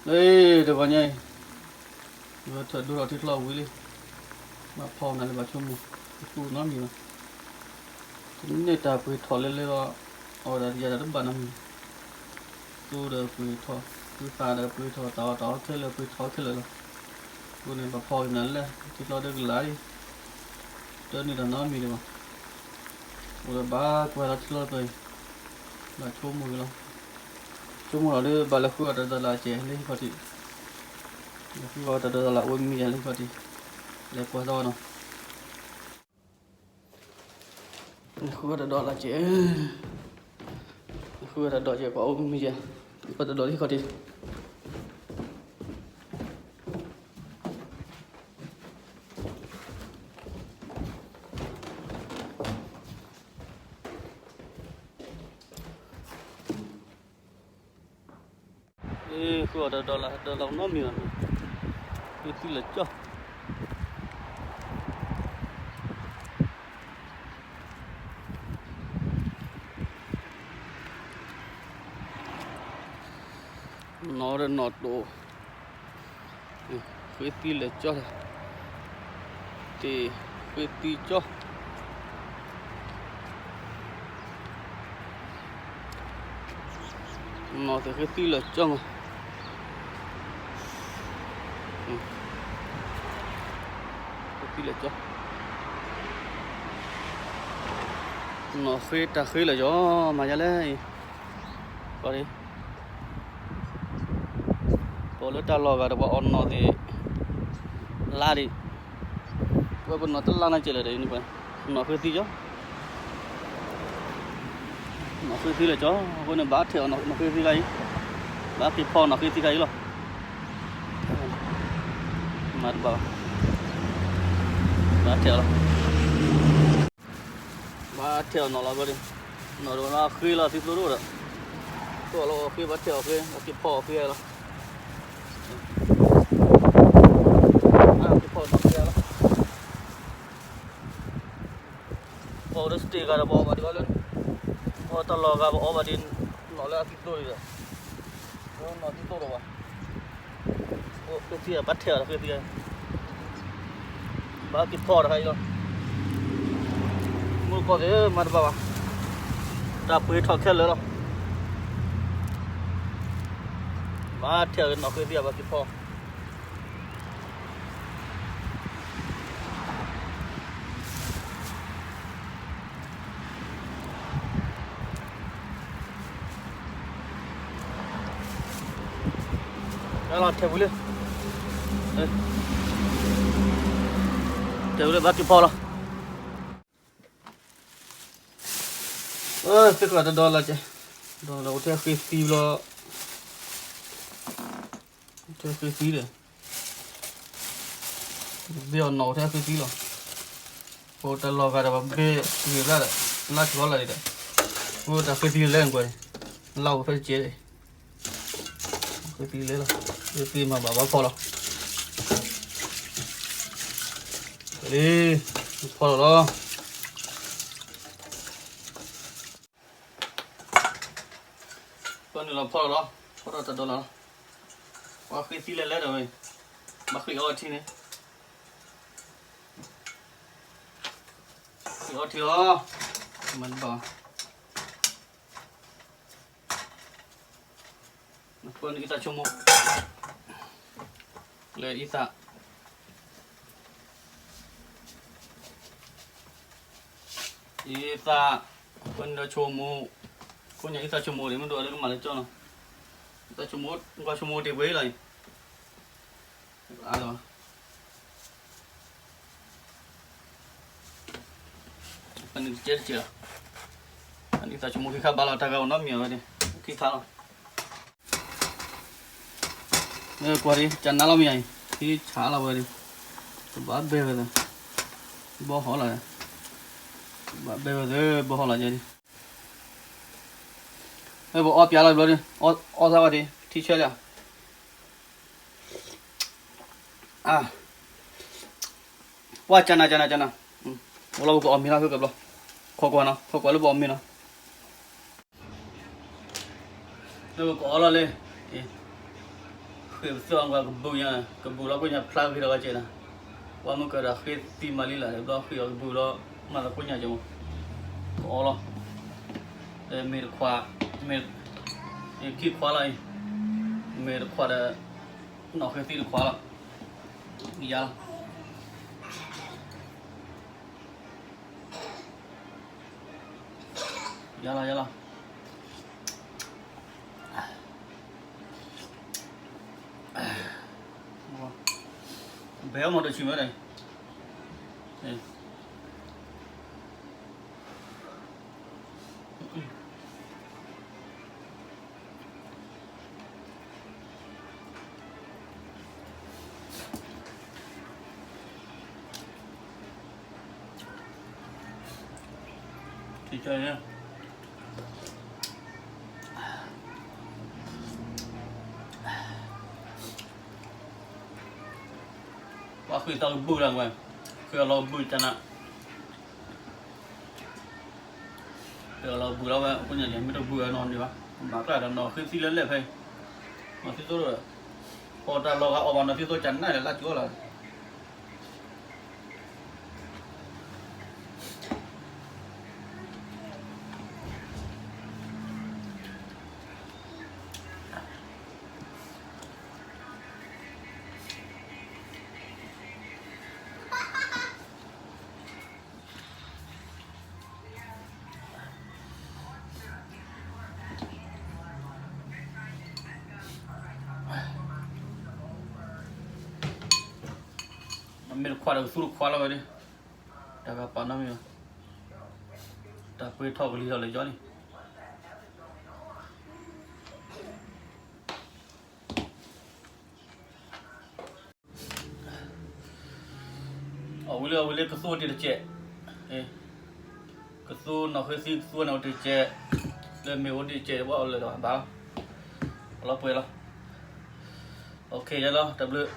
လၢတဂီၤညါအံၤ, ယထၢၣ်ဒိထီၣ်ထံချီဝံၤလံ, ဘၣ်ဖီနၤလၢဘၣ်ဆိကမိၣ်, တကူၣ်နီတမံၤဘၣ်. တန့ၢ်တၢ်ပှ့ၤထီၣ်လဲၤလဲၤလီၤ, အဝဲဒၣ်ယၤတၢ်တဘၣ်နီတမံၤ, သူဒီးပှ့ၤထီၣ်, သူသးဒီးပှ့ၤထီၣ်, တၢ်အီၣ်တၢ်အီခဲလၢာ်ပှ့ၤထီၣ်ခဲလၢာ်လီၤ. အဃိန့ၣ် ဘၣ်ဖီက့ၤနၤလၢ ထံချီဒီးကလၤအံၤ, တန့ၢ်တၢ်နီတမံၤဒံးဘၣ်. အိၣ်ဒီးဘၣ်ကွၢ်လီၤထံချီတပၤအံၤ, ဘၣ်ဆိကမိၣ်က့ၤလီၤ. ဆိကမိၣ်လီၤဒီး ဘၣ်လဲၤဃုအီၣ်တၢ်ဒီးလၢအစဲးလၢဟံၣ်ခီၣ်ထံး, လဲၤဃုအီၣ်တၢ်ဒီးလၢအအိၣ်မံၤယၤလၢဟံၣ်ခီၣ်ထံး, လဲၤကွၢ်သီနီၤ. ဃုအီၣ်တၢ်ဒီးလၢအစဲး, ဃုအီၣ်တၢ်ဒီးစဲး ပှၤအိၣ်မံၤယၤ, ဃုအီၣ်တၢ်ဒီးလၢဟံၣ်ခီၣ်ထံး. ဃုအီၣ်တၢ်ဒီးလၢ ဒီးလၢနီတမံၤဘၣ်, ဃ့သံလၢာ်ကၠီ နီၢ်ဒီးနီၢ်တိၢ်, ဃ့သံလၢာ်ကၠီ, တ့ၢ်ဃ့သံကၠီ, နီၢ်သ့ၣ်ဃ့သံလၢာ်ကၠီမး, ဃ့သံလၢာ်ကၠီ, နီၢ်ဃ့တၢ်ဃ့လၢာ်ကၠီ, မၤယါလဲၣ်အံၤ, ကီးဒံး ပှၤလၢတၢ်လီၢ်ဂၤဒီးပှၤအီၣ်နီၢ်သ့ၣ် လါဒံး, ဝဲပနီၢ်တလါနီတစဲးလၢာ်ဒီး နီၢ်ဃ့သံကၠီ, နီၢ်ဃ့သံလၢာ်ကၠီ, အဃိန့ၣ် ဘၣ်ထဲးအီၣ်နီၢ်ဃ့သံခါအံၤ, ဘၣ်က့ၤဖီနီၢ်ဃ့သံခါအံၤလီၤ, မၤတဘၣ်ဘၣ်, ဘၣ်ထဲးအီၣ်လီၤ. ဘၣ်ထဲးအီၣ်နီၢ်လီၤဘျီဒံး, နီၢ်တဝဲလၢအဃ့လီၤသံသိတအိၣ်ဒီး, သိအီၣ်လီၤအီၣ်ဃ့ ဘၣ်ထဲးအီၣ်ဃ့ ဘၣ်က့ၤဖီအီၣ်ဃ့လီၤ, ဘၣ်က့ၤဖီနီၢ်ဃ့လီၤ, ပှၤအိၣ်ဒီး state ဂၤဒီးပှၤအီၣ်ဘၣ်ဒံးဘၣ်လၢ, ပှၤတၢ်လီၢ်ဂၤပှၤအီၣ်ဘၣ်ဒံး, နီၢ်လၢအသံသိဒံးဒီး, နီၢ်သံသိဒီးဘၣ် အိၣ်ဃ့သံ ဘၣ်ထဲးအီၣ်ဃ့သံ, ဘၣ်က့ၤဖီတခါအံၤလီၤ, မုၢ်ကီၢ်သ့ၣ်မၤတဘၣ်ဘၣ်, တၢ်ပှ့ၤထီၣ်ခဲလၢာ်လီၤ, ဘၣ်ထဲးအီၣ်နီၢ်ဃ့သံ ဘၣ်က့ၤဖီ လီၤထဲးဝံၤလံ, ထဲးဝံၤလံ ဘၣ်က့ၤဖီလီၤ, သ့ၣ်ကြၢးတဒီလီၤကဲ, ဒီးလီၤအိၣ်ထဲဃ့သံလီၤ, အိၣ်ထဲဃ့သံဒီး ဘ့ၣ်အီၣ်နီၢ်အိၣ်ထဲ ဃ့သံလီၤ, ပတၢ်လီၢ်ဂၤဒီး ပဘ့ၣ်ဂ့ၤဘျါဒီး လါထီၣ်လီၤဒီး ပတၢ်ဃ့သံလဲၣ်ကွၢ်, လါအိၣ်ဖဲတကဲး, ဃ့သံလဲၣ်လီၤ, ဃ့သံမၤဘၣ်ဘၣ်ဖီလီၤ, လံ, ဖီလီၤလီၤ. ပနုာ်လီၤဖီလီၤလီၤ, ဖီထီၣ်တၢ်ဒီလီၤလီၤ, ပှၤဃ့သံလဲၣ်လဲၣ်ဒီးဝဲ, ဘၣ်ဃ့အီထံန့ၣ်, ဃ့အီထံလီၤ, မၤတဘၣ်, နဖိနအံသၣ်ဆိကမိၣ်, လၢအံသၣ် အံသၣ်, ဖိနဆိကမိၣ်, ဖိညါအံသၣ်ဆိကမိၣ်န့ၣ် မ့ၢ်ဒိးလၢကမၤလၢကၠီနီၤ, အံသၣ်ဆိကမိၣ်, ကွၢ်ဆိကမိၣ်တ့ၢ်ပှဲၤလီၤအံၤ, အါလီၤ, အနုၣ်တကဲတကဲလီၤ, အနုၣ်သၣ်ဆိကမိၣ်ခံခါဘၣ်လီၤ တၢ်ဂၤအိၣ်နီတမံၤဝဲန့ၣ်, ခံခါလီၤ. ကွၢ်ဒံး ကနါလီၤမ့ၢ်အံၤ, ဟံးဆးလီၤဝဲဒံး, တဘၣ်ဘဲဝဲသ့, ဘီဟီလီၤ, တဘၣ်ဘဲဝဲသ့ ဘီဟီလီၤယဲဒံး, ပအီပၠးလီၤဘျီဒံး, အီသးဝဲဒံး ထံဆၢလံ, အါ ပှၤကနၣ်ကနၣ်ကနၣ်, ဝဲလီၤပကအီၣ်မ့ၤလီၤ ဃုကဘျီ, ခိးကွၢ်နီၤ ခိးကွၢ်လၢပအီၣ်မ့ၤနီၤ, လၢပကအီလီၤလံ, အ့, ဃ့ၢ်ပသၢအီၤကွၢ်ကဘုးညါ, ကဘုးလီၤကိၣ်ညါဖျါက့ၤဒီးဝဲကဲနၤ, ပှၤမုၢ်ကဒီးဃ့ၢ်သံမၤလံလၢာ် ဘျီဃ့ၢ်အီၤကဘုးလီၤ, မၤလီၤကိၣ်ညါကဲမး, ကအီလီၤ, မ့ၢ်တခွး, မ့ၢ်, ခံခွးလီၤအံၤ, မ့ၢ်တခွးဒီး, နီၢ်ဃ့ၢ်သံတခွးလီၤ, ယါလီၤ ယါလီၤ ယါလီၤ, ဘဲအီမးတဆံးမ့ၢ်န့ၣ်, ပှၤဃ့ၢ်သီကဘုးလၢဝဲ, ဃ့ၢ်အီၤလီၤကဘုးကနၣ်, ဃ့ၢ်အီၤလီၤကဘုးလီၤဝဲ အဃိန့ၣ် မ့ၢ်တဘုးဝဲနီၢ်န့ၣ်ဘၣ်, မၤကျၢ်ဒီးနီၢ်ဃ့ၢ်သံလၢလဲၣ်ဖဲ, နီၢ်သံသိဒီး, ပှၤတၢ်လီၤဂာ်အီၣ်ဘၣ်နီၢ်သံသိကနၣ်လၢလၢကၠိလီၤ မ့ၢ်တခွးဒီးကသူတခွးလီၤဝဲ, တၢ်ကပာ်နီတမံၤဘၣ်, တၢ်ပှ့ၤထီၣ်ကလံၤထီၣ်လၢာ်ကၠီန့ၣ် အဝံၤလၢအဝံၤလၢကသူအိၣ်တ့ၢ်တစဲး, ကသူနီၢ်ဃ့ၢ်သံကသူန့ၣ်အိၣ်တ့ၢ်တစဲး, လၢမ့ၢ်အိၣ်တ့ၢ်တစဲးဘၣ်အီၤလၢာ်ဒီးဘၣ်လီၤ, အလီၤပှဲၤလီၤ, ယါလီၤ တၢ်ဘျုး